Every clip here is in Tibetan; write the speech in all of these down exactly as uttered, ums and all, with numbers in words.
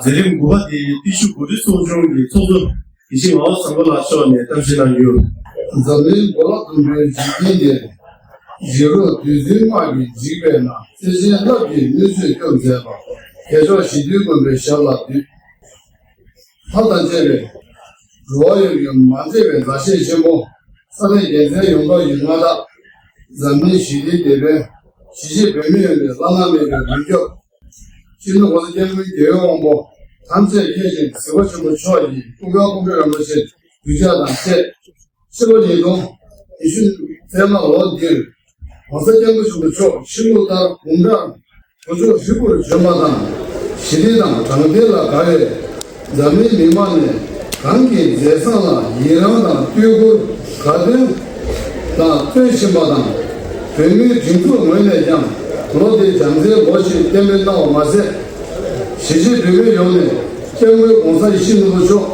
མཛད་རིམ་དགུ་པ་དེ་ཏི་ཤྲི་གུ་ཊི་ཚོགས་ཆུང་གི་ཚོགས་གཙོ་དགེ་བཤེས་ངག་དབང་བཟང་པོ་ལགས་མཆོག་ནས་གཏམ་བཤད་གནང་རྒྱུ། འཛམ་གླིང་གོ་ལ་ཟླུམ་པོའི་འཇིག་རྟེན་འདིར། བཞི་རུ་བདུད་རྩིའི་དམག་གིས་འཇིགས་པས་ན། བརྩེ་ཆེན་རླབས་ཀྱིས་གནོད་བྱེད་སྐྱོབ་མཛད་པ། རྒྱལ་མཆོག་ཞི་དུལ་མགོན་པོའི་ཞབས་ལ་འདུད། ལྷ་དང་བཅས་པའི་འགྲོ་བ་ཡོངས་ཀྱི་མ་འདྲེས་པའི་མཛའ་བཤེས་ཆེན་པོ། ས་གནས་རྒྱལ་མཚན་ཡོངས་རྫོགས་ཀྱི་མངའ་བདག། འཛམ་གླིང་ཞི་བདེའི་དེད་དཔོན། གཞིས་བྱེས་བོད་མི་ཡོངས་ཀྱི་བླ་ན་མེད་པའི་མགོན་སྐྱོབ། སྤྱི་ནོར་༸གོང་ས་༸སྐྱབས་མགོན་རྒྱལ་བའི་དབང་པོ་ཐམས་ཅད་མཁྱེན་ཅིང་གཟིགས་པ་ཆེན་པོ་མཆོག་གི་སྐུ་ཁམས་ཀུན་འཕེལ་རིན་པོ་ཆེ་གདུལ་བྱ་དང་བཅས། སྤྱི་ལོ་ཉིས་སྟོང་ཉི་ཤུ་རྩ་ལྔ་ལོ་འདིར་༸གོང་ས་༸སྐྱབས་མགོན་ཆེན་པོ་མཆོག་ཆོས་ལུགས་ལྟར་དགུང་གྲངས་དགུ་བཅུ་ཧྲིལ་པོར་བྱོན་པ་དང་། ཞི་བདེ་དང་དྲང་བདེན་ལ་དགའ་བའི་འཛམ་གླིང་མི་མང་ནས་གང་གི་མཛད་བཟང་ལ་ཡི་རངས་དང་བསྟོད་བཀུར་དགའ་སྟོན་དང་བསྟོད་བཞིན་པ་དང་། བོད་མིའི་སྒྲིག་འཛུགས་ངོས་ནས་ཀྱང་ལོ་འདིར་བྱམས་བརྩེའི་ལོ་ཞེས་གཏན་འབེབས་གནང་བ་མ་ཟད། གཞིས་བྱེས་བོད་མི་ཡོངས་ནས་༸སྐྱབས་མགོན་༸གོང་ས་ཡིད་བཞིན་ནོར་བུ་མཆོག་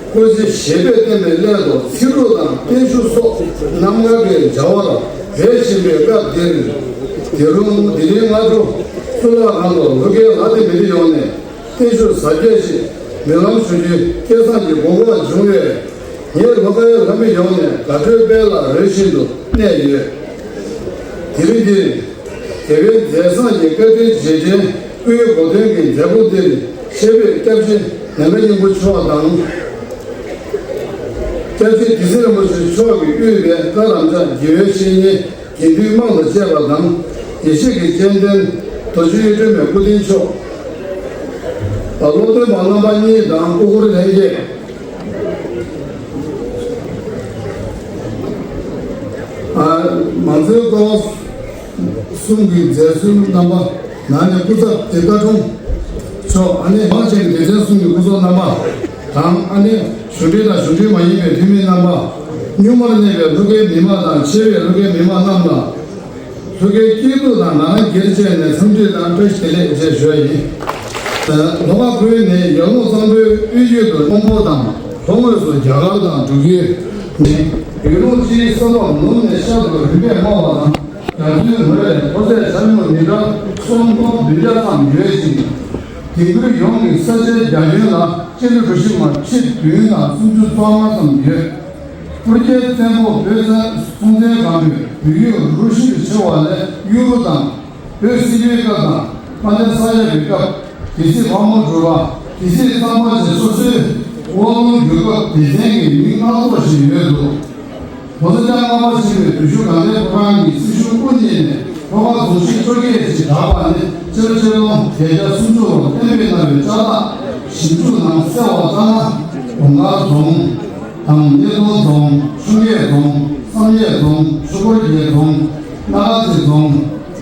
སྐུ་ཚེ་ཞབས་པད་བརྟན་པའི་སླད་དུ་ཚེ་རུ་དང་བརྟན་བཞུགས་སོགས་རྣམ་དཀར་གྱི་བྱ་བར་འབད་བཞིན་པའི་སྐབས་འདིར། དེ་རུ་ལྡི་ལིའི་སྔ་དྲོ་གཙུག་ལག་ཁང་དུ་ལྷོ་ཁའི་ལྷ་སྡེ་མི་སྡེ་ཡོངས་ནས་བརྟན་བཞུགས་གཟབ་རྒྱས་ཤིག་སྨོན་ལམ་ཞུ་རྒྱུའི་སྐལ་བཟང་གི་གོ་སྐབས་བྱུང་བས། ངས་ལྷོ་ཁའི་ལྷ་མི་ཡོངས་ནས་དགའ་སྤྲོའི་དཔལ་ལ་རོལ་བཞིན་དུ་གནས་ཡོད། དེ་རིང་འདིར་དེ་བས་མཛད་བཟང་གི་བཀའ་དྲིན་རྗེས་དྲན་སྐུའི་གོ་སྟོན་གྱི་མཛད་སྒོ་འདིར་ཆེད་ཕེབས་སྐྱབས་རྗེ་ཉང་ག་སྙིང་པོ་མཆོག་དང་། སྐྱབས་རྗེ་དིལ་མཚན་རིན་པོ་ཆེ་མཆོག་གིས་དབུས་པའི་བཀའ་རམ་བྱ་དགེ་བའི་བཤེས་གཉེན། དགེ་འདུན་དམངས་དང་བཅས་པ་དང་། དགེ་བཤེས་ཀྱི་སྤྱན་ལྡན་རྡོ་རྗེ་གཡུ་སྒྲོན་མའི་སྐུ་རྟེན་མཆོག་ད་སློབ་སྟོན་པ་རྣམ་པ་གཉིས་དང་སྐུ་འཁོར་ལྷན་རྒྱས། ཨ། མང་གཙོའི་སྐོར་གསུམ་གྱི་མཛད་ཟུར་རྣམ་པ། ང་ནི་སྐུ་ཚབ་དེ་བཀའ་དྲུང་མཆོག་ཨ་ནི་མང་ཆེན་སྡེ་ཚན་གསུམ་གྱི་སྐུ་ཚབ་རྣམ་པ་དང་། ཨ་ནི་གཞུང་འབྲེལ་དང་གཞུང་འབྲེལ་མ་ཡིན་པའི་འཐུས་མི་རྣམ་པ། གཉུག་མར་གནས་པའི་ལྷོ་ཁའི་མི་མང་དང་ཕྱི་པའི་ལྷོ་ཁའི་མི་མང་རྣམས་ལ། ལྷོ་ཁའི་སྐྱིད་སྡུག་དང་ང་རང་སྒེར་བཅས་ནས་འཚམས་འདྲི་དང་བཀྲ་ཤིས་བདེ་ལེགས་བཅས་ཞུ་བ་ཡིན། ལྷོ་ཁ་ཁུལ་ནི་ཡར་ཀླུང་གཙང་པོའི་དབུས་རྒྱུད་དུ་ཀོང་པོ་དང་ལྷོ་ངོས་སུ་རྒྱ་གར་དང་འབྲུག་ཡུལ། ཡུལ་ལུང་སྤྱིའི་ས་ཐོག་ནུབ་ནས་ཤར་དུ་རིམ་པས་དམའ་བ་དང་། རྒྱ་མཚོའི་ངོས་ལས་མཐོ་ཚད་ཆ་སྙོམས་མི་ཊར་སུམ་སྟོང་བདུན་བརྒྱ་ཙམ་ཡོད་ཅིང་། དེང་དུས་ཡོངས་ཀྱི་ས་ཆའི་རྒྱ་ཁྱོན་ལ་སྤྱི་ལེ་གྲུ་བཞི་མ་ཁྲི་བདུན་དང་སུམ་ཅུ་སོ་ལྔ་ཙམ་ཡོད། སྤུར་རྒྱལ་བཙན་པོ་བོད་ས་སྲོང་བཙན་སྒམ་པོས་བོད་ཡུལ་རུ་བཞི་ཏུ་ཕྱེ་བ་ལས་གཡུ་རུ་དང་། བོད་སིལ་བུའི་སྐབས་དང་དཔལ་ལྡན་ས་སྐྱ་པའི་སྐབས། སྡེ་སྲིད་ཕག་མོ་གྲུ་པ། སྡེ་སྲིད་གཙང་པ་བཅས་སོ་སོའི་དབང་ལུང་བསྒྱུར་སྐབས་སྡེ་ཚན་གྱི་མིང་སྣ་ཚོགས་ཤིག་ཡོད་འདུག ༸གོང་ས་༸སྐྱབས་མགོན་པ་ཆེན་པོས་བོད་བཞུགས་གངས་ལྗོངས་ཁོ་རང་གི་སྲི་ཞུ་དབུ་བརྙེས་ནས་ལྷོ་ཁ་རྫོང་གཞིས་སྤྲོ་སྐྱིད་ཅེས་གྲགས་པ་ནས་སྤྱི་ལོ་ཆིག་སྟོང་བརྒྱད་བརྒྱ་སུམ་ཅུ་ལོར་གཏན་འབེབས་གནང་བའི་ལྕགས་ཐག་ཞིབ་འཇུག་ནང་གསལ་བ་ལྟར་ན། དུང་དཀར་རྫོང་དང་སྙེ་ཐོང་རྫོང་། ཆུ་འགྱེད་རྫོང་། བསམ་ཡས་རྫོང་། ཆུ་འཁོར་རྒྱལ་རྫོང་། སྣ་དཀར་རྩེ་རྫོང་།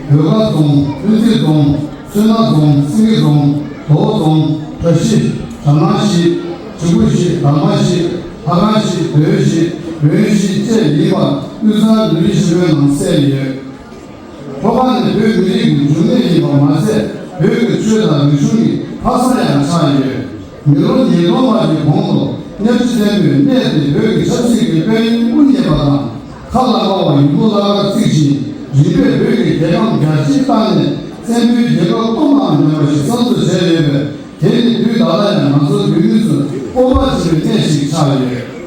བོད་དཀར་རྫོང་། ལྷུན་རྩེ་རྫོང་། མཚོ་སྣ་རྫོང་། སེང་གེ་རྫོང་། དོ་བོ་རྫོང་། བཀྲ་ཤིས། གྲ་ནང་གཞིས། གྲི་གུ་གཞིས། དར་མ་གཞིས། ལྷ་ཁང་གཞིས། རྡོའི་གཞིས། འོན་གཞིས་བཅས་ཡིན་པ་དབུས་གཙང་ལུས་རིས་ཆེན་མོའི་ནང་གསལ་ཡོད། ལྷོ་ཁ་ནི་བོད་མི་རིགས་ཀྱི་འབྱུང་གནས་ཡིན་པ་མ་ཟད། བོད་ཀྱི་ཆོས་དང་རིག་གཞུང་གི་ཕ་ས་ཡང་ཆགས་ཡོད། མི་ལོ་ཉིས་སྟོང་ལྷག་གི་གོང་དུ་གཉའ་ཁྲི་བཙན་པོས་གནས་དེར་བོད་ཀྱི་ཆབ་སྲིད་ཀྱི་དཔལ་ཡོན་དབུ་བརྙེས་པ་དང་། མཁའ་ལ་དམའ་བ་ཡུམ་བུ་བླ་མར་བརྩིགས་ཤིང་། རིམ་པས་བོད་ཀྱི་རྒྱལ་ཁམས་རྒྱ་ཆེར་བཏང་ནས་བཙན་པོའི་རྒྱལ་ཁབ་སྟོབས་དང་ལྡན་པ་ཞིག་གསར་འཛུགས་བྱས་ཡོད་པས། དེ་ནི་དུས་ད་ལྟ་ཡང་ང་ཚོ་བོད་མི་ཚོས་སྤོབས་པ་བྱེད་པའི་གནས་ཤིག་ཆགས་ཡོད།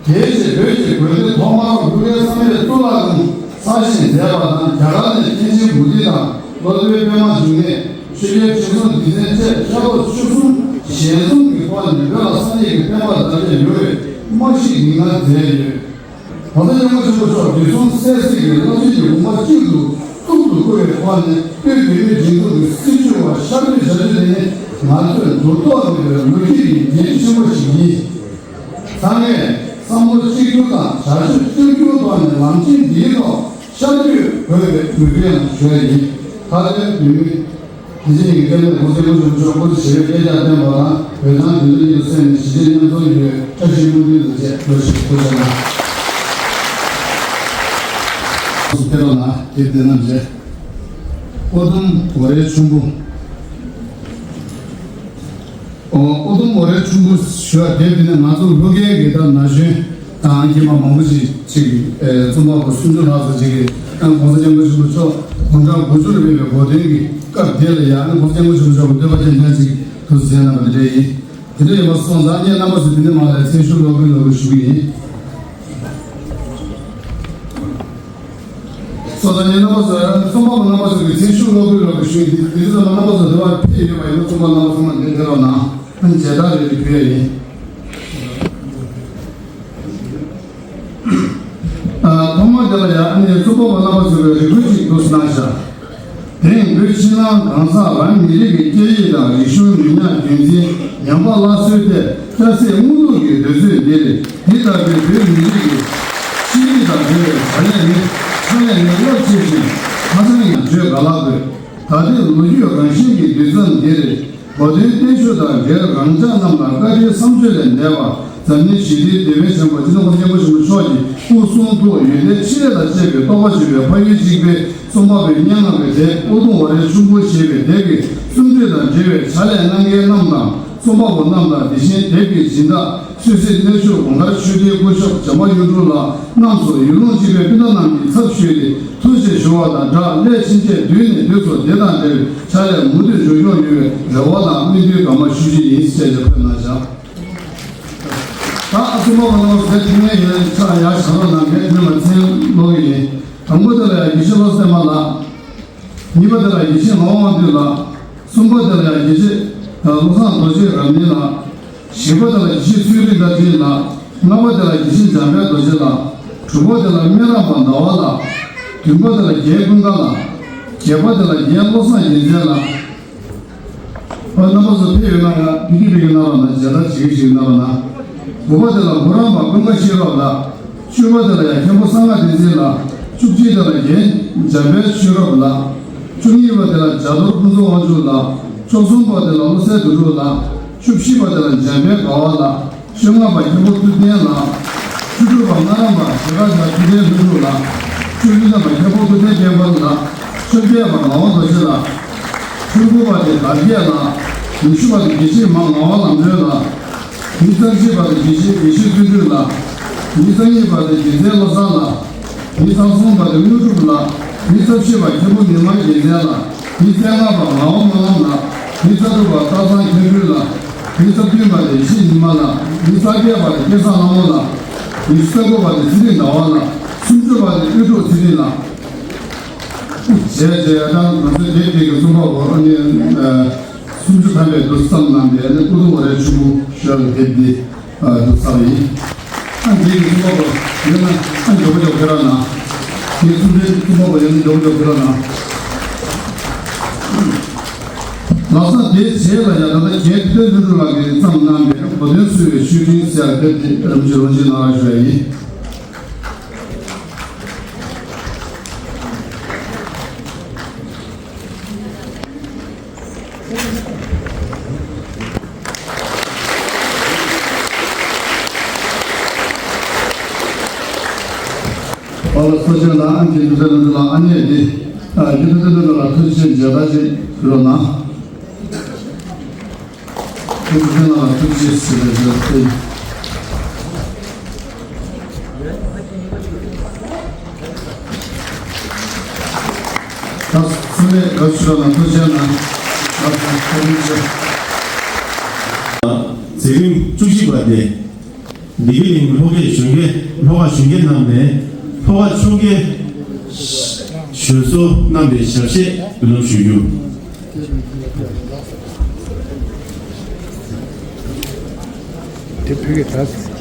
དེའི་རྗེས་བོད་ཀྱི་དགོན་སྡེ་ཐོག་མར་ལྷོ་ཁའི་བསམ་ཡས་གཙུག་ལག་ཁང་གསར་བཞེངས་མཛད་པ་དང་། རྒྱ་གར་ནས་མཁན་ཆེན་མུ་ཏིག་དང་སློབ་དཔོན་པདྨ་འབྱུང་གནས། ཆོས་རྒྱལ་ཁྲི་སྲོང་ལྡེ་བཙན་བཅས་ཤར་ཕྱོགས་ཆོལ་གསུམ་ཞལ་འཛོམས་ཀྱི་ཐོག་ནས་བོད་ལ་སངས་རྒྱས་ཀྱི་བསྟན་པ་དར་རྒྱས་ཡོང་བའི་རྨང་གཞི་རིམ་ལྔ་མཛད་ཡོད། གོང་ས་སྐྱབས་མགོན་ཆེན་པོ་མཆོག་དུས་གསུམ་གསལ་གཟིགས་ཀྱི་བླ་མཚོན་གྱི་དགོངས་པ་གཅིག་ཏུ་གཏུག་ཏུ་བཀོད་པའི་ཐོག་ནས་དབུས་བོད་མིའི་སྒྲིག་འཛུགས་ཀྱི་སྲིད་བྱུས་འོག་ཤར་བསྐྱོད་བྱ་རྒྱུ་དེ་ནི་ང་ཚོས་འགྱུར་ལྡོག་མེད་པའི་ལོ་རྒྱུས་ཀྱི་འགན་ཆེན་པོ་ཞིག་ཡིན། ཚང་མས་བསམ་བློ་གཅིག་གྱུར་དང་བྱ་སྤྱོད་གཅིག་གྱུར་ཐོག་ནས་ལམ་ཆེན་འདིའི་ཐོག་ཤར་བསྐྱོད་དགོས་པའི་འབོད་སྐུལ་ཡང་ཞུ་ཡ་ཡིན། ད་ལྟའི་བོད་མི་དེ་བཞིན་ཡིན་མཁན་ནས་གོང་ས་སྐྱབས་མགོན་ཆེན་པོ་མཆོག་སྐུ་ཚེ་ཞབས་པད་བསྐལ་བརྒྱར་བརྟན་པ་དང་། བོད་དང་བོད་མི་གཉིས་སུ་གསན་ནས་གཞིས་བྱེས་མཉམ་འཛོམས་ཡོད། བཀྲ་ཤིས་སྨོན་འདུན་དང་བཅས་བཀྲ་ཤིས་བདེ་ལེགས། ཕེབས་རོགས་གནང་། དེབ་དེ་རྣམས་རེད། ཨོ་དུམ་འོ་རའི་ཆུན་པོ། ཨོ་ཨོ་དུམ་འོ་རའི་ཆུན་པོ་ཞུ་བ་དེབ་དེ་ནི་ང་ཚོ་ལྷོ་ཁའི་གི་ད་ན་གཞོན་དང་སྐྱེས་མ་མང་པོ་ཞིག་ཅིག་གི་རྩོམ་པ་པོ་སུམ་ཅུ་ལྷག་ཙམ་ཅིག་གིས་ཨ་གོང་ས་སྐྱབས་མགོན་ཆེན་པོ་མཆོག་དགུང་གྲངས་དགུ་བཅུར་ཕེབས་པའི་གོ་སྟོན་གྱི་སྐབས་དེ་ལ་ཡང་ཨ་གོང་ས་སྐྱབས་མགོན་ཆེན་པོ་མཆོག་གི་བསྟོད་པ་ཅན་ཅན་ཅིག་ ཐུགས་རྗེ་གནང་བ་དེ་འདྲ་ཡིན། དེ་འདྲ་ཡིན་པ་སོང་ཙང་ངས་རྣམ་པ་ཚོ་དེ་འདྲ་མ་ལ་མཚན་ཞུ་ལོག་གི་ལོག་གི་ཞུ་གི་ཡིན། སོང་ཙང་ངས་རྣམ་པ་ཚོ་རྩོམ་པ་པོ་རྣམ་པ་ཚོ་གི་མཚན་ཞུ་ལོག་གི་ལོག་གི་ཞུ་ཡིན། དེ་དེ་ཚོ་རྣམ་པ་ཚོ་དེ་བར་ཕེབས་ཡོད་པ་ཡིན་ན་རྩོམ་པ་རྣམ་པ་ཚང་མ་འདིར་ཕེབས་རོགས་གནང་། ཨ་ནི་མཇལ་དར་རེ་རེ་ཕུལ་ཡ་ཡིན། ཐོག་མར་དེ་ལ་ཡང་ཨ་ནི་རྩོམ་པ་པོ་རྣམ་པ་ཚོས་རེ་སྐུལ་ཅིག་འདུག་གནང་བཞག་དེ་ཡང་བོད་ཕྱི་ནང་གང་ས་རང་མི་རིགས་ཀྱི་སྐད་ཡིག་དང་རིག་གཞུང་མི་ཉག་རྒྱུན་འཛིན་ཉམས་པ་སླར་གསོའི་ཐད་སྐྱ་སེར་སྔོན་འགོག་གི་དུས་ཚོད་འདིར་འདི་ལྟ་བུའི་བོད་མི་རིགས་ཀྱི་ཤེས་རིག་དང་འབྲེལ་བའི་བྱ་ལས་ནི་ཕྱག་ལས་ནི་རླབས་ཆེ་ཞིང་ཧ་ཅང་ཡང་བརྗོད་ག་ལ་དགོས། ད་ལྟའི་ལོ་རྒྱུས་རང་བཞིན་གྱི་དུས་མཚམས་འདིར། གོ་དོན་བརྟན་བཞུགས་དང་འབྲེལ་རང་ཅག་རྣམས་ལ་བཀའ་དྲིན་བསམ་བརྗོད་ལས་འདས་པ་འཛམ་གླིང་ཞི་བདེའི་དེད་དཔོན་ཆེན་པོ་སྤྱི་ནོར་གོང་ས་སྐྱབས་མགོན་ཆེན་པོ་མཆོག་གི་སྐུ་གསུང་ཐུགས་ཡོན་ཏན་ཕྲིན་ལས་དང་བཅས་པའི་རྟོགས་པ་བརྗོད་པའི་འཕགས་ཡུལ་གཅིག་པའི་རྩོམ་པ་པོའི་སྙན་ངག་གི་དེབ་ཨོ་དུང་ཝ་རའི་ཆུང་བུ་ཞེས་པའི་དེབ་ཀྱི་རྩོམ་སྒྲིག་དང་འབྲེལ་བའི་ཕྱག་ལས་གནང་མཁན་རྣམས་དང་རྩོམ་པ་པོ་རྣམས་དང་དེ་བཞིན་དེབ་ཀྱི་སྦྱིན་བདག་སུད་སི་གནས་བཞུགས་གོང་དཀར་ཆོས་སྡེའི་སྐུ་ཞབས་བྱམས་པ་གཡུ་སྒྲོན་ལགས་རྣམས་སུ་ཡུལ་ལུང་གཅིག་པའི་སྤུན་ཟླ་རྣམས་ཀྱི་ཚབ་ཞུས་ཏེ། ཐུགས་རྗེ་ཞུ་བ་དང་སྦྲགས་སླད་ཕྱིན་ཆད་དུས་ནས་དུས་སུ་དེ་དང་འབྲེལ་བའི་ཕྱག་ལས་མུ་མཐུད་མཇུག་སྐྱོང་ཡོང་བའི་རེ་བ་དང་སྨོན་འདུན་དགའ་མ་ཞུ་རྒྱུ་ཡིན་ཞེས་ཞུ་གནང་བཞག་ད་ཨ་ཙི་མ་བ་ནོར་ཟེར་ཐིང་ལེ་ཡོད་ཆ་ཡ་ཞང་རོགས་ནང་ངས་ཐོན་ལ་མཚན་ལོག་གི་ཡིན། དང་པོ་དེ་ལ་ཡ་དགེ་བཤེས་བློ་སེམས་མ་ལགས། གཉིས་པ་དེ་ལ་དགེ་བཤེས་ངག་དབང་དབང་འདུས་ལགས། གསུམ་པ་དེ་ལ་ཡ་དགེ་བཤེས་བློ་བཟང་རྡོ་རྗེ་རབ་གནས་ལགས། བཞི་པ་དེ་ལ་དགེ་བཤེས་ཚུལ་ཁྲིམས་བཀའ་དྲིན་ལགས། ལྔ་པ་དེ་ལ་དགེ་བཤེས་འཇམ་དཔལ་རྡོ་རྗེ་ལགས། དྲུག་པ་དེ་ལ་སྨན་རམས་པ་ཟླ་བ་ལགས། བདུན་པ་དེ་ལ་རྒན་ཀུན་དགའ་ལགས། བརྒྱད་པ་དེ་ལ་རྒན་བློ་བཟང་རྒྱལ་མཚན་ལགས། ཨ་རྣམ་པ་ཚོ་ཕེབས་ཡོད་ན་ཡང་བི་ཀི་བི་ཀི་གནང་རོགས་གནང་། མཇལ་དར་ཅིག་ཅིག་གནང་རོགས་གནང་། དགུ་པ་དེ་ལ་བུ་རམ་པ་ཀུན་དགའ་ཤེས་རབ་ལགས། བཅུ་པ་དེ་ལ་ཡང་མཁན་པོ་གསང་སྔགས་བསྟན་འཛིན་ལགས། བཅུ་གཅིག་དེ་ལ་རྒན་འཇམ་དཔལ་ཆོས་རབ་ལགས། བཅུ་གཉིས་པ་དེ་ལ་བྱ་རྡོར་ཕུན་ཚོགས་དབང་ཕྱུག་ལགས། བཅུ་གསུམ་པ་དེ་ལ་བློ་གསལ་དོན་གྲུབ་ལགས། བཅུ་བཞི་པ་དེ་ལ་འཇམ་དཔལ་དགའ་བ་ལགས། བཅོ་ལྔ་པ་མཁན་པོ་ཐུབ་བསྟན་ལགས། བཅུ་དྲུག་པ་ལྔ་རམ་པ་རྒྱ་གར་བ་ཐུབ་བསྟན་ལྷུན་གྲུབ་ལགས། བཅུ་བདུན་པ་མཁན་པོ་ཐུབ་བསྟན་དཔལ་འབར་ལགས། བཅོ་བརྒྱད་པ་ངག་དབང་རྡོ་རྗེ་ལགས། བཅུ་དགུ་པ་དེ་དར་རྒྱས་ལགས། ཉི་ཤུ་པ་དེ་དགེ་བཤེས་མ་ངག་དབང་ལམ་སྒྲོན་ལགས། ཉི་ཤུ་རྩ་གཅིག་པ་དེ་དགེ་བཤེས་དགེ་བཤེས་བརྩོན་འགྲུས་ལགས། ཉི་ཤུ་རྩ་གཉིས་པ་དེ་རྒྱལ་མཚན་བློ་བཟང་ལགས། ཉི་ཤུ་རྩ་གསུམ་པ་དེ་དངོས་གྲུབ་ལགས། ཉི་ཤུ་རྩ་བཞི་པ་མཁན་པོ་མི་དམར་རྒྱལ་མཚན་ལགས། ཉི་ཤུ་རྩ་ལྔ་པ་ངག་དབང་སྨོན་ལམ་ལགས། ཉི་ཤུ་རྩ་དྲུག་པ་སྟག་ཚང་མཁྱེན་ལྷུན་ལགས། ཉི་ཤུ་རྩ་བདུན་པ་དེ་ཡེ་ཤེས་ཉི་མ་ལགས། ཉི་ཤུ་རྩ་བརྒྱད་པ་དེ་སྐལ་བཟང་ལྷ་མོ་ལགས། ཉི་ཤུ་རྩ་དགུ་པ་དེ་ཚེ་རིང་ཟླ་བ་ལགས། སུམ་ཅུ་པ་དེ་དབུས་ཕྲུག་ཚེ་རིང་ལགས། བྱས་བྱས་ད་ང་ཚོའི་དེབ་དེ་གི་རྩོམ་པ་པོ་ཨ་ནི་སུམ་ཅུ་ཐམ་པས་བསྡུ་བརྩམས་གནང་པའི་ཨ་ནི་ཀུ་ཏུ་ཝ་རའི་ཆུ་བུ་ཞེས་པའི་དེབ་འདི་བསྡུ་ཚར་བ་ཡིན། ཨ་འདི་གི་རྩོམ་པ་པོ་ཡོད་ན་ཨ་མགྱོགས་པོ་མགྱོགས་ཕེབས་རོགས་གནང་། དེ་རྩོམ་འབྲི་རྩོམ་པ་པོ་ཡོད་ན་མགྱོགས་པོ་མགྱོགས་ཕེབས་རོགས་གནང་། ལགས་སོ། དེའི་རྗེས་ལ་ཡང་ད་ལྟ་རྒན་ཐུབ་བསྟན་ལྷུན་གྲུབ་ལགས་ཀྱིས་བརྩམས་གནང་པའི་གོ་དོན་གསོ་བའི་མཆོད་སྤྲིན་ཟེར་ཡག་དེབ་དེ་རིན་པོ་ཆེ་རོགས་ཅིག་གནང་རོགས་ཞུ་ཡ་ཡིན། ཨོ་ལགས་སོ། ཁྱེད་ལ་ཨ་མཆོག་ཐུབ་བསྟན་ལྷུན་གྲུབ་ལགས་ཨ་མཆོག་དེ་ཨ་མཆོག་ཐུབ་བསྟན་ལྷུན་གྲུབ་ལགས་ཐུགས་རྗེ་ཆེ། མཇལ་དར་ཅིག་ཕུལ་རོགས་གནང་། ཐུགས་རྗེ་གནང་ལ་ཐུགས་རྗེ་ཆེ་ཟེར་ཞུ་ཡ་ཡིན། ད་ཚང་མས་དགའ་བསུ་ཞུ་རོགས་གནང་། ཐུགས་རྗེ་གནང་། ལགས་སོ། བཀའ་དྲིན་ཆེ། མཛད་རིམ་བཅུ་གཅིག་པ་སྟེ། བདེ་སྐྱིད་གླིང་ལྷོ་ཁའི་གཞོན་སྐྱེས། ལྷོ་ཁ་གཞོན་སྐྱེས་རྣམས་ནས་ལྷོ་ཁ་ཕྱོགས་ཀྱི་གཞོན་བཟོ་རྣམས་ལ་ཞབས་གཞས་འབུལ་ལམ་ཞུ་རྒྱུ། དེ་བོད་ཀྱི་ད།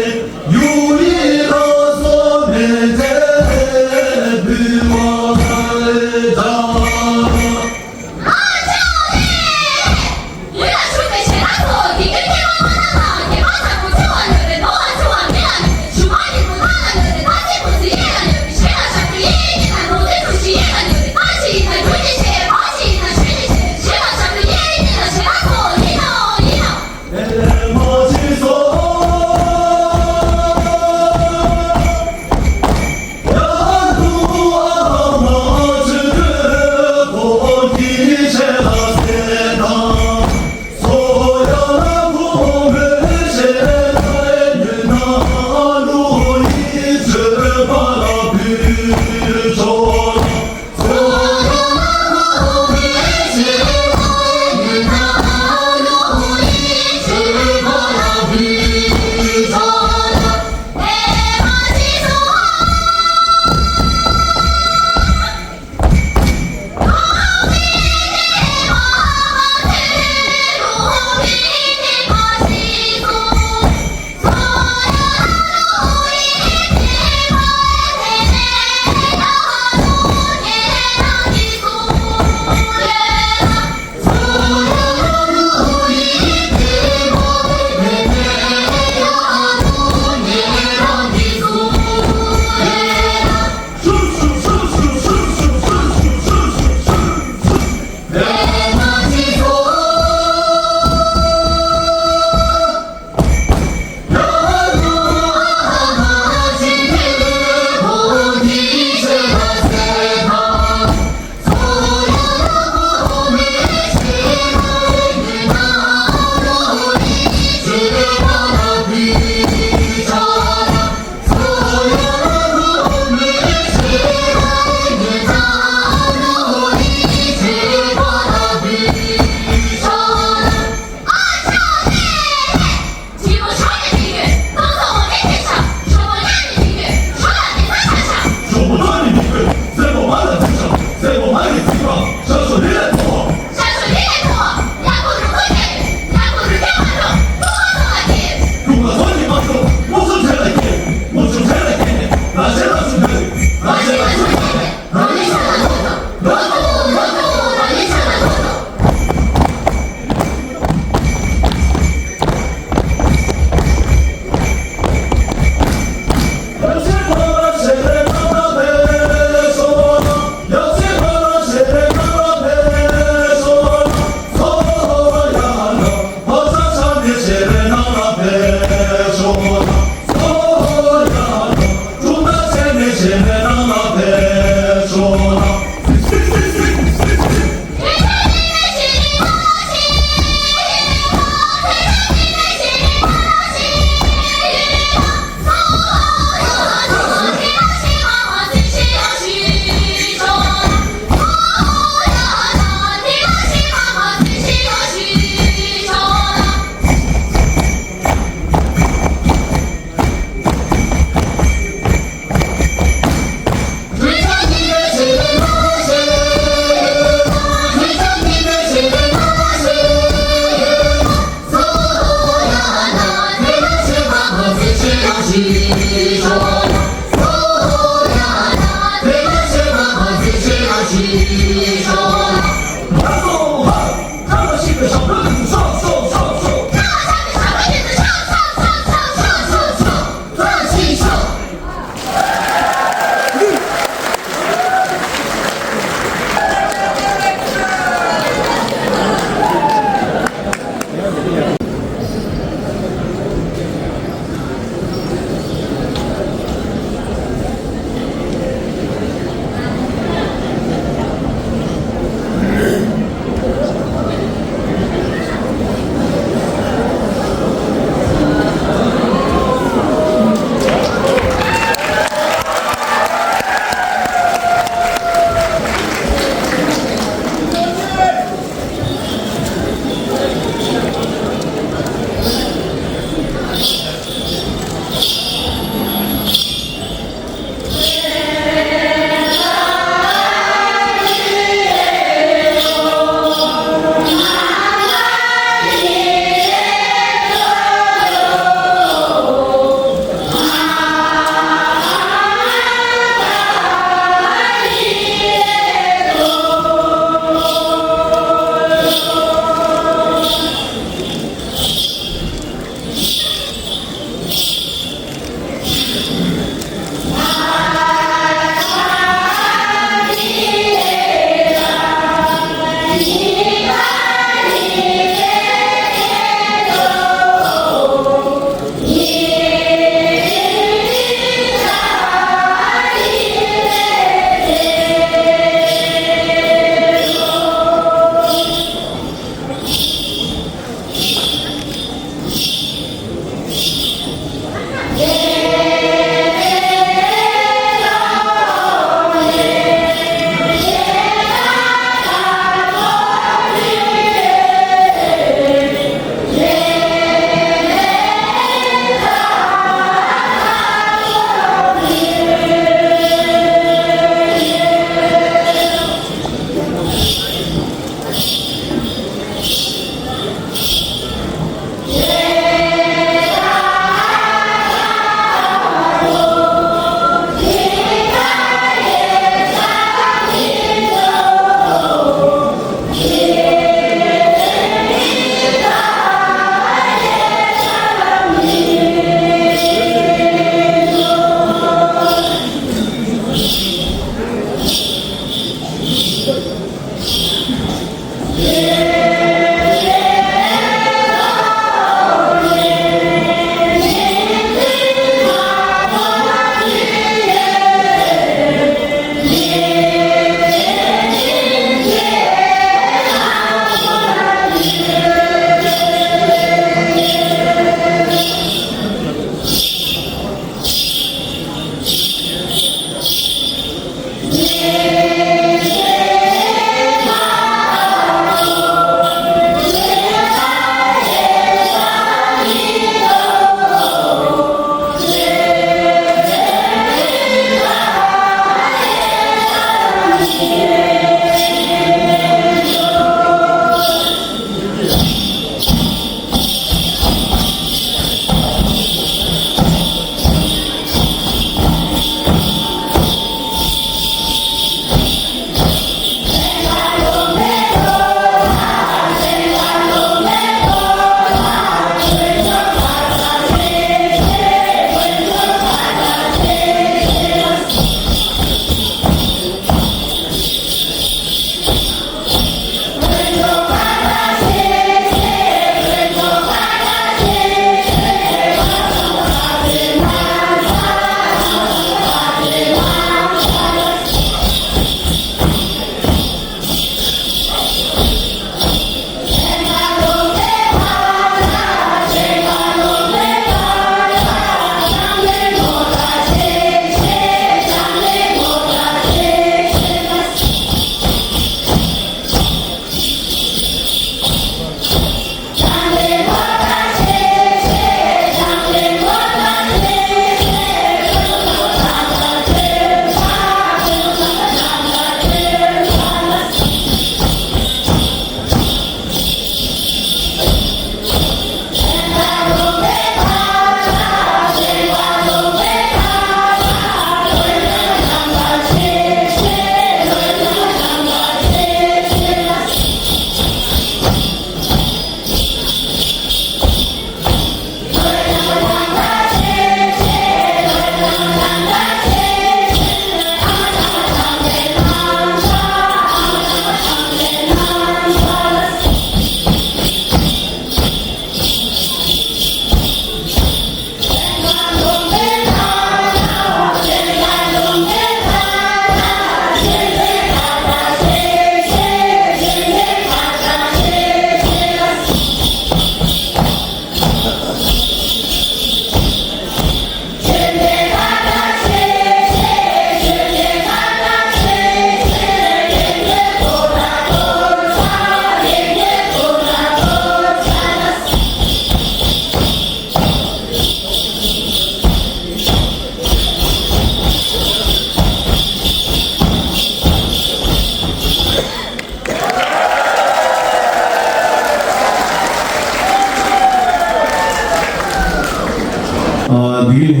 དེ་རིང་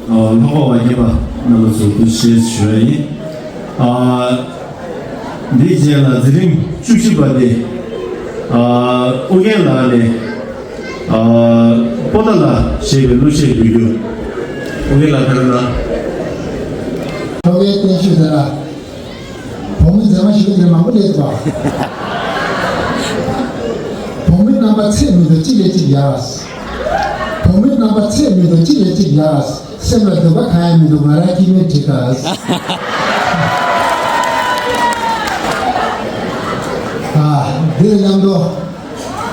ལྷག་པ་བ་རྒྱས་པ་རྣམ་པ་ཚོ་ཐུགས་རྗེ་ཆེ་ཞུ་བ་ཡིན། འདིའི་རྗེས་ལ་འཛིན་རིམ་བཅུ་བཞི་པ་དེ་ཨོ་རྒྱན་ལགས་ནས་པོ་ཏཱ་ལ་ཞེས་པའི་གླུ་གཞས་འབུལ་རྒྱུ། ཨོ་རྒྱན་ལགས་ག་རེ་ལ། ཁྱོ་གའི་བསྟན་བཅོས་དེ་ལ། བུ་མོའི་མཛེས་མ་ཞུ་ནས་མང་པོ་སླེབས་འདུག་བུ་མོའི་རྣམ་པ་ཚད་མི་འདུག་གཅིག་ལས་གཅིག་ཡག་བུ་མོའི་རྣམ་པ་ཚད་མི་འདུག་གཅིག་ལས་གཅིག་ཡག་སེམས་ལ་འདུག་པ་གང་ཡང་མི་འདུག་ང་རང་སྐྱིད་མེད་འགྲིག་ག་ཨ། འདི་ལ་མཉམ་དུ།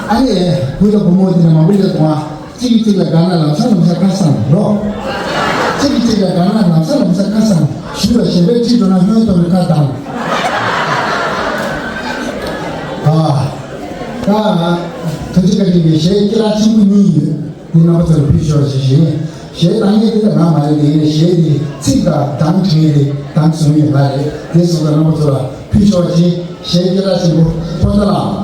ཨ་ནི། བུ་དང་བུ་མོ་འདི་ནས་མང་པོ་སླེབས་འདུག་ཨ། གཅིག་གིས་གཅིག་ལ་དགའ་ན་ལམ་སང་ལམ་སང་ཁ་སང་རོ། གཅིག་གིས་གཅིག་ལ་དགའ་ན་ལམ་སང་ལམ་སང་ཁ་སང་། ཞུ་ལ་གཞན་པའི་ཁྲིད་འགྲོ་ན་སྔོན་དུ་ནི་ཁ་གདངས། ཨ། ད། ཐུགས་རྗེ་བཀའ་དྲིན་གྱིས་གཞས་སྐྱེས་ལ་ཆེན་པོ་གཉིས་ཡོད། འདི་རྣམ་པ་ཚོར་ཕུལ་ཆོག་ཅིག་བཞིན། གཞས་བཏང་མཁན་འདི་ལ་ང་མ་རེད། དེ་ཡིན་ནའི་གཞས་འདི་ཚིག་དང་གདངས་བྲིས་ཏེ་གདངས་བཟུང་ཡོད་ང་རེད། དེ་སོང་ཙང་རྣམ་པ་ཚོ་ལ་ཕུལ་ཆོག་ཅིག་གཞས་སྐྱེས་ལ་ཆེན་པོ་པོ་ཏཱ་ལ།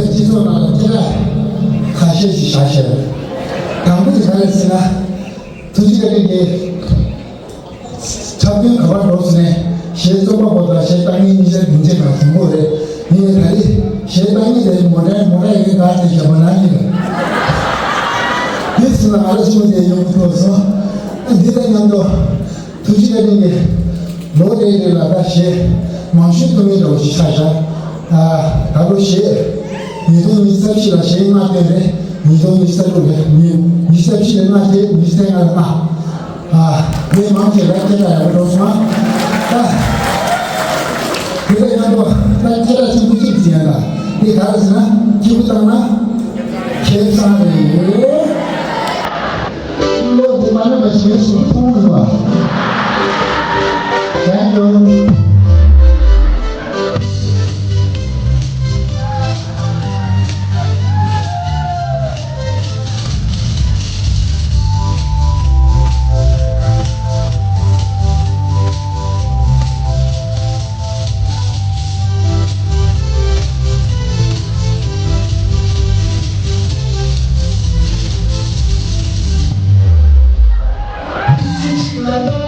སྤྱི་ཚོགས་ནང་ལ་སྐད་གྲགས་ཁ་ཤས་ཤིག་བཞག་བཞག་རེད། དང་པོ་དེ་ག་རེད་ཟེར་ན། ཐུགས་རྗེ་བཀའ་དྲིན་གྱིས། འཁྲབ་སྟོན་ག་པར་འགྲོ་ཟེར་ནས་གཞས་རྩོམ་པ་པོ་དང་གཞས་བཏང་མཁན་གཉིས་ཆར་སྡིངས་ཆ་ནང་གྲོངས་པོ་རེད། ཡིན་ནའི་ད་རེས་གཞས་བཏང་མཁན་དེ་མོ་ཊ་མོ་ཊ་ཡི་གེ་ག་ཚད་བཞག་པ་ན་ཡིན་རེད། དེ་ཟེར་ན་ང་ལ་ཤུགས་དེ་ཡོང་གི་ཐུབ་སོང་། འདི་དང་མཉམ་དུ། ཐུགས་རྗེ་བཀའ་དྲིན་གྱིས། ལོ་རེ་རེ་ལ་ད་གཞས་མང་ཤོས་ཐོན་མཁན་འདྲ་བོ་ཞིག་ཆགས་བཞག་ཨ། ད་ལོ་གཞས་ཉིས་སྟོང་ཉི་ཤུ་རྩ་བཞི་ལ་གཞས་ལྔ་བཏོན་རེད། ཉིས་སྟོང་ཉི་ཤུ་རྩ་དྲུག་ལ་ཉི་ཉི་ཤུ་རྩ་བཞི་ལ་ལྔ་བཏོན། ཉི་ཤུ་རྩ་ལྔ་ལ་ལྔ། ཨ། མི་མང་ཆེ་བ་སྐད་གྲགས་ཡག་པོ་འགྲོ་སོང་ཨ། ད་དེ་ལས་ཡང་དུ་ད་སྐད་གྲགས་ཆེན་པོ་གཅིག་ཅིག་ཡིན་ལ། དེ་ག་རེ་ཟེར་ན་སྐྱིད་པོ་བཏང་ན་ཁེ་བཟང་རེད། བློ་དེ་མ་ནུབ་པ་ཞིག་སུ་མཐོང་མི་ནུས་པ། Thank you.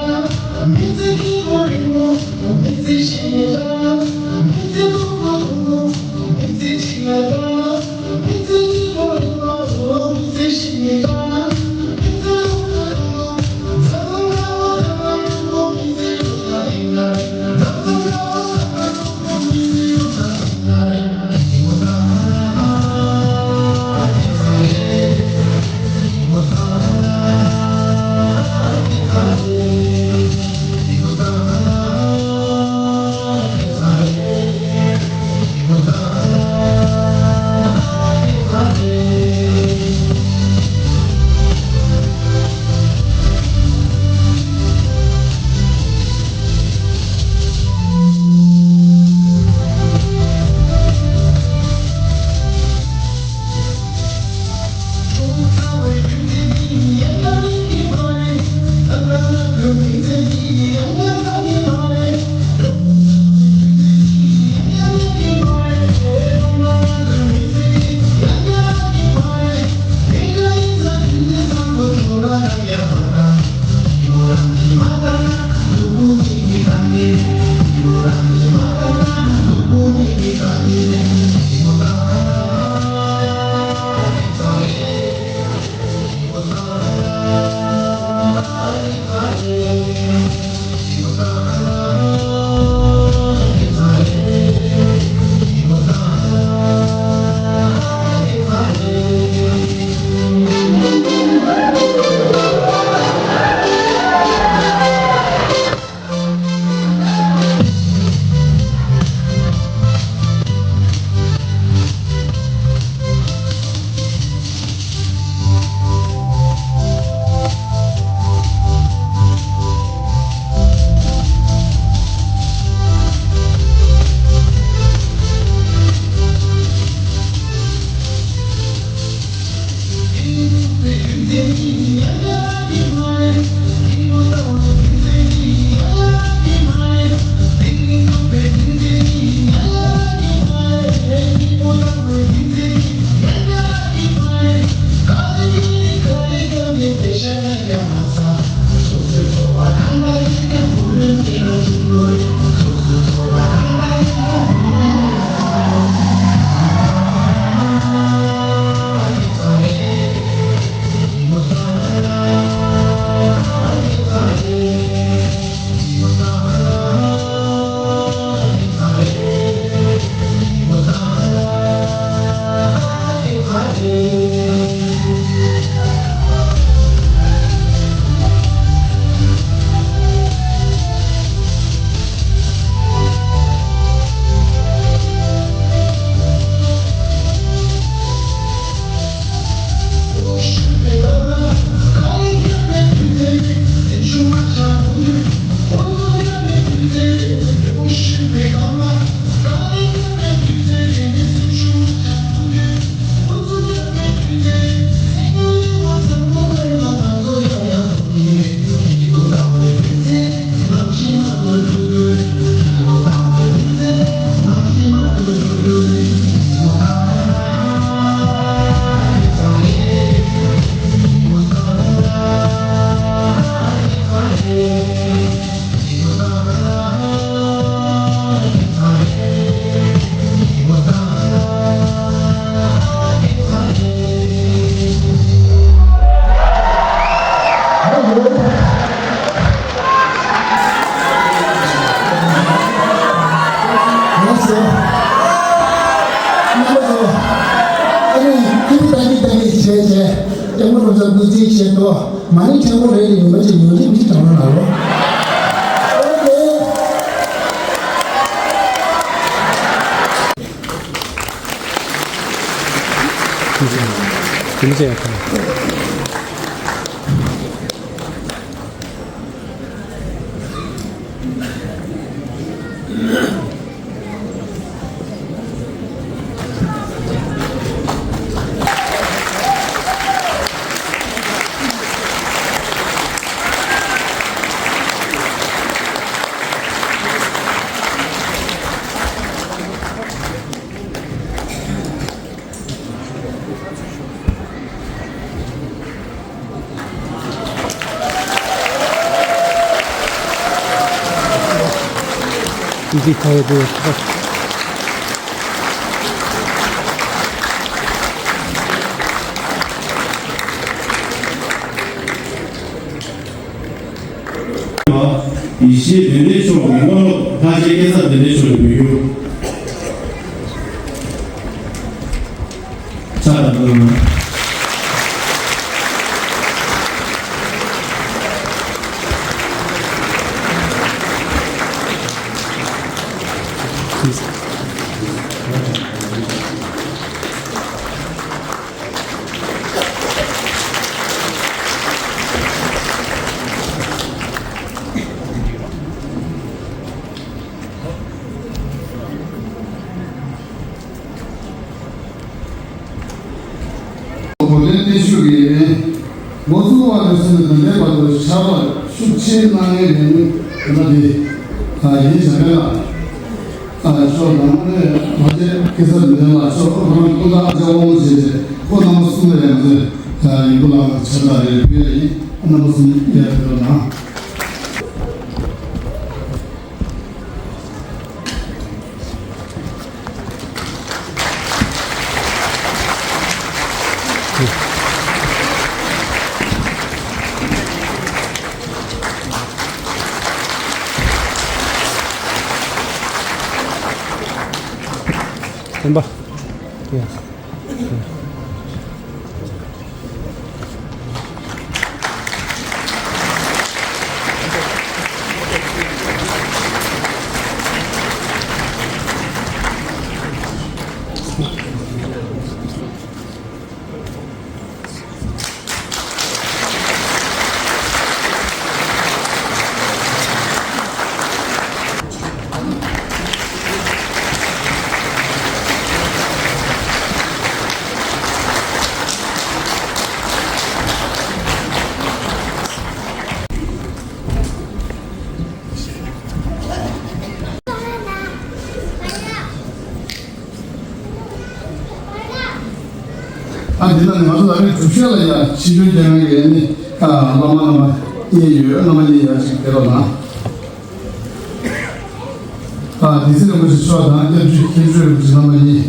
ཨ་ནི་ཁྱེད་ཀྱིས་ཏན་ཏིག་ཏན་ཏིག་བྱས་བྱས་སྐྱབས་མགོན་རིན་པོ་ཆེ་ལ་གུས་བརྩི་བྱེད་དོ། མ་ཎི་མཁན་པོ་རེད་ཡིན་པ་ཅིག་ཉོ་རྒྱུ་མི་ཅིག་དྲང་རོགས་གནང་རོགས། ཨོ་ཁེ། འདི་ཁ་བའི་དེ། ཡེ་ཤེས་དོན་ལྡན་མཆོག་གི་དངོས་སློབ་ལྷ་རྗེ་སྐལ་བཟང་དོན་ལྡན་མཆོག་ལ་འབུལ་རྒྱུ། ཕྱག་དང་པོ་ལ། གོ་དོན་བརྟན་བཞུགས་ཀྱིས་འགོ་ཚུགས་པ་ནས་བཟུང་ནས་ད་ལྟའི་བར་དུ་ཕྱག་ལས་ཤུགས་ཆེ་གནང་མཁན་ཡིན་ད་ལྟ་དེ་ཡིན་བྱ་བའི་ལ། ཨ་ཕྱོགས་དང་ནས་མ་བྱས་སྐལ་བཟང་དོན་ལྡན་ལགས་མཆོག་ཁོ་རང་སྐུ་ཟླ་ཨ་ཅག་དབང་མོ་བྱས་ཏེ་ཁོ་རྣམ་པ་གསུམ་ལ་ཡང་ཚེ་ཡིན་པོ་ལ་ཕྱག་རྟགས་རེ་ཕུལ་ཡ་ཡིན། རྣམ་པ་གསུམ་ཡར་ཕེབས་རོགས་གནང་། སྟོན་པ། ཡ། ཨ་འདི་ལ་ནི་ང་ཚོ་ལ་ནི་གྲུབ་ཆ་ལ་ཡ་ཕྱི་སྦྱོར་རྒྱག་མཁན་གྱི་ནི་ཨ་བླ་མ་རྣམ་པ་གཉིས་ཡོད། རྣམ་པ་གཉིས་ཡ་ཅིག་ཕེབས་རོགས་གནང་། ཨ་བདེ་ཚེ་རིན་པོ་ཆེ་མཆོག་དང་སྐྱབས་རྗེ་མཁན་ཆེན་རིན་པོ་ཆེ་རྣམ་པ་གཉིས།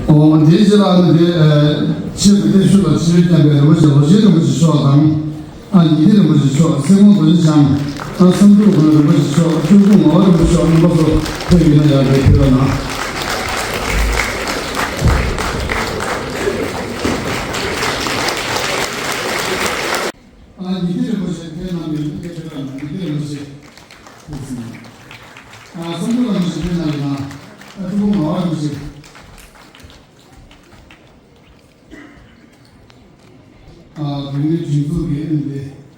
འོ་དེའི་རྗེས་ལ་ནི་དེ་ཆེད་དུ་བརྟན་བཞུགས་ལ་ཆེད་བསྐྱངས་པའི་རིན་པོ་ཆེ་ལོ་ཆེན་རིན་པོ་ཆེ་མཆོག་དང་། ཨ་ཉི་ཟླ་རིན་པོ་ཆེ་མཆོག་སྲས་སྐུ་རྡོ་རྗེ་འཆང་། ཨ་བསམ་གྲུབ་དགོན་རིན་པོ་ཆེ་མཆོག་ཆོས་སྐུ་ངག་དབང་རིན་པོ་ཆེ་མཆོག་རྣམ་པ་ཚོ་ཕེབས་ཡོད་ན་ཡང་འདིར་ཕེབས་རོགས་གནང་། ཨ་ཉི་ཟླ་རིན་པོ་ཆེ་ཕེབས་གནང་མི་སྐད་ཆ་དང་ཉི་ཟླ་རིན་པོ་ཆེ་ཕེབས་ཟིན། ཨ་བསམ་གྲུབ་རིན་པོ་ཆེ་ཕེབས་གནང་ཡོད་ན། ཨ་སྤྲུལ་སྐུ་ངག་དབང་རིན་པོ་ཆེ། ཨ་བོད་མིའི་སྒྲིག་འཛུགས་ཀྱི་ཨ་ནི་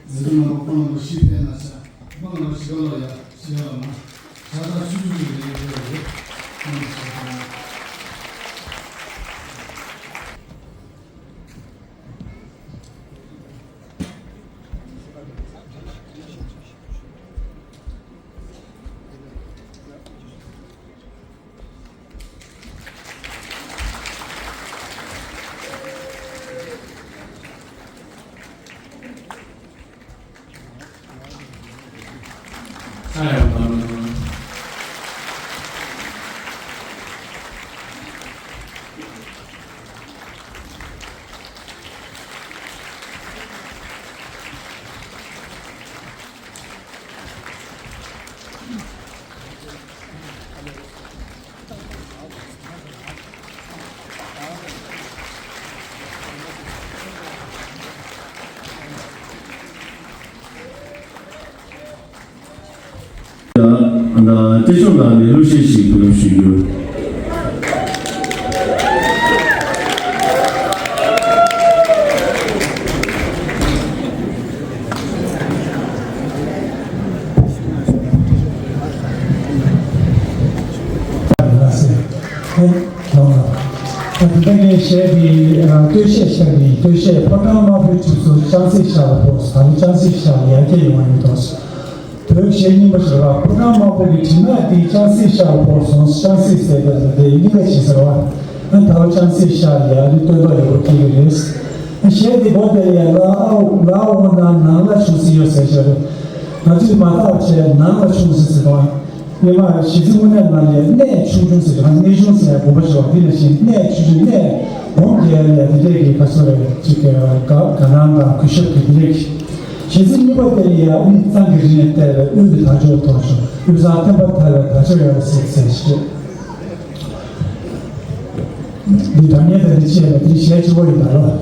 འཛིན་སྐྱོང་རྣམ་པ་ཁོང་རྣམ་པ་ཞིག་ཕེབས་གནང་ཤག་ཁོང་རྣམ་པ་ཞིག་ལ་ཡ་ཞིག་ཡ་ལ་མ་ཤ་ཁྲག་ཆུ་ཆུ་ཆུ་རེད་ཡོད་རེད། ཁོང་རྣམ་པ་ཞིག་ཕེབས་གནང་། ས་ཡ་དང་། ད་བདེ་མཆོག་ལགས་ནས་གླུ་གཞས་ཤིག་ཕུལ་རོགས་ཞུ་རྒྱུ། ད་ལྟ་ངས་བཤད་པའི་སྟོད་གཞས་ཤར་བའི་སྟོད་གཞས་ཕོ་བྲང་དམར་པོའི་གྲིབ་སོ་ལྕང་སེ་ཤར་ལ་ཕོག་སོང་། ད་ལོ་ལྕང་སེ་ཤར་ལ་ཡར་རྒྱས་ཡོང་བ་ཡིན་དོ། བོད་གཞས་རྙིང་པ་ཞིག་ལ་ཕོ་བྲང་དམར་པོ་གི་གྲིབ་ནག་འདི་ལྕང་སེ་ཤར་ལ་ཕོག་སོང་། ལྕང་སེ་ཟེར་བ་དེ་གཉིས་ཀ་བྱེད་ཟེར་བ། ཨ་ད་ལོ་ལྕང་སེ་ཤར་ལ་ཡར་རྒྱས་སྟོན་ཐོག་ཡོད་པ་སྐྱེ་གི་རེད། གཞས་འདི་མགོ་དེ་ལ་ཡ་ལ་ཨ་ལ་འོ་ན་ནང་ལ་ཆུང་སི་ཡོད་ཟེར་བྱ་རེད། ང་ཚོས་མ་བརྟགས་བྱས་ནང་ལ་ཆུང་སི་ཟེར་བ། སྔོན་མ་གཞས་ཚིག་དངོས་གནས་ནང་ལ་གནས་ཆུང་ཆུང་ཟེར་བ། གནས་ཆུང་ཟེར་དགོངས་པ་ཞིག་བ། འདི་ནང་བཞིན་གནས་ཆུང་ཆུང་གནས་སྒོམ་རྒྱལ་ལ་ཡ་དེ་འདྲས་ཀྱི་ག་ཚོད་རེད་ཅིག་གི་དགའ་དགའ་སྣང་དང་གུས་ཞབས་ཀྱི་དེ་འདྲས་ཀྱི། གཞས་ཚིག་གཉིས་པ་དེ་ལ་ཡ་དབུས་གཙང་གི་རི་ནས་བལྟས་པའི་དབུས་ཀྱི་དར་ལྕོག་མཐོང་བྱུང་། དབུས་གཙང་སྟོན་པ་ཐར་བའི་དར་ལྕོག་ཡོད་པ་ཟེར་ཟེར་ཞེས། འདི་སྒྲ་སྙན་དང་འདི་བཅས་པ་འདི་གཞས་གཅིག་པོ་ཡིན་པ་ལོ།